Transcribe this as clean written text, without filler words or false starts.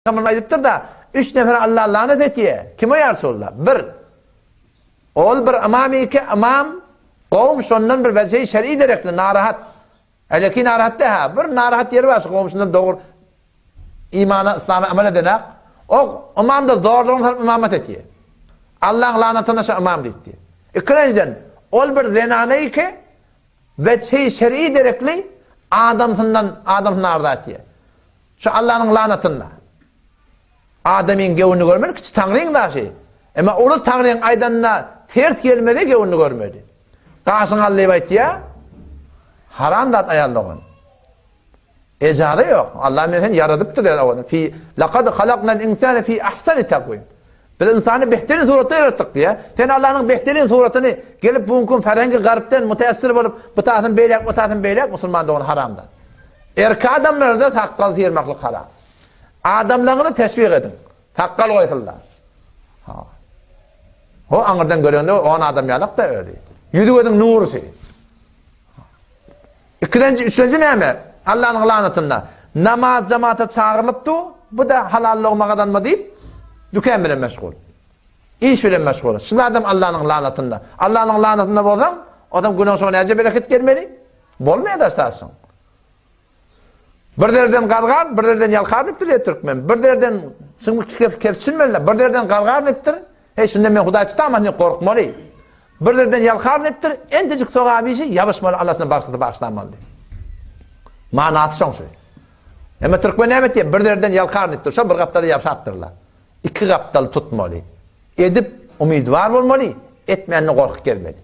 Pygamberimiz aýdypdyr-da, üç nefere Allah lanet etýär. Kim o ýa Resulallah? Bir, ol bir ymam iki, ymam gowum şondan bir wejhi şer'i derekli narahat. Äleki narahat dä-hä, bir narahat ýeri bar şu gowum şundan dogry imana, yslama amal edenak. O ymam-da zorlugyny salyp ymamat etýär. Allaň lanatyna şo ymam diýipdir. Ikilenjiden, ol bir zenana iki, wejhi şer'i derekli adamsyndan adamsyny arza etýär. Şu Allanyň lanatynda. Adamyň göwnüni görmeli, kiçi Taňryň daşy. Emma uly Taňryň aýdanyna ters gelmeze göwnüni görmeli. Gaşyňy al diýip aýtýar. Haram zat aýal dogan. Ejaza ýok. Allah men seni ýaradypdyr diýýär owadan. Fi laqad halaknal insana fi ahsani takwim. Biz ynsany behterin suratda ýaratdyk diýýär. Sen Allanyň behterin suratyny gelip bu gün ferengi garpdan mutaassir bolup, bu tasyn beýläk, bu tasyn beýläk musulman dogan haram zat. Erkek adamlarda sakgal syrmaklyk haram. Adamlaryňyzy teşwik ediň. Sakgal goýsunlar. Ha. O aňyrdan görende on adam ýalak-da özi. Ýüzi gözüň nurusy. Ikilenji, üçlenji näme? Allanyň lanatynda. Namaz jamaata çagyrylypdy, bu-da halal logma gazanma diýip, dükan bilen meşgul. Iş bilen meşgul. Şu adam Allanyň lanatynda. Allanyň lanatynda bolsaň, o zaman günüň soňuna näce bereket gelmeli? Bolmaýar da şaşyň. Bir derden gargar, bir derden ýalkar diýipdir diýip türkmen. Bir derden çyňmy kef kefçinmeli, bir derden gargar diýipdir. Hey, şunda men Hudaý tutaman diýip gorkmaly. Bir derden ýalkar diýipdir, entejik sogap işi ýabyşmaly Allahdan bagşlasa bagşlamaly. Manasy şoň şu. Emma türkmen näme etýär? Bir derden ýalkar diýipdir. Şo bir gapdaly ýabşapdyrlar. Iki gapdaly tutmaly. Edip umydwar bolmaly, etmände gorkup gezmeli.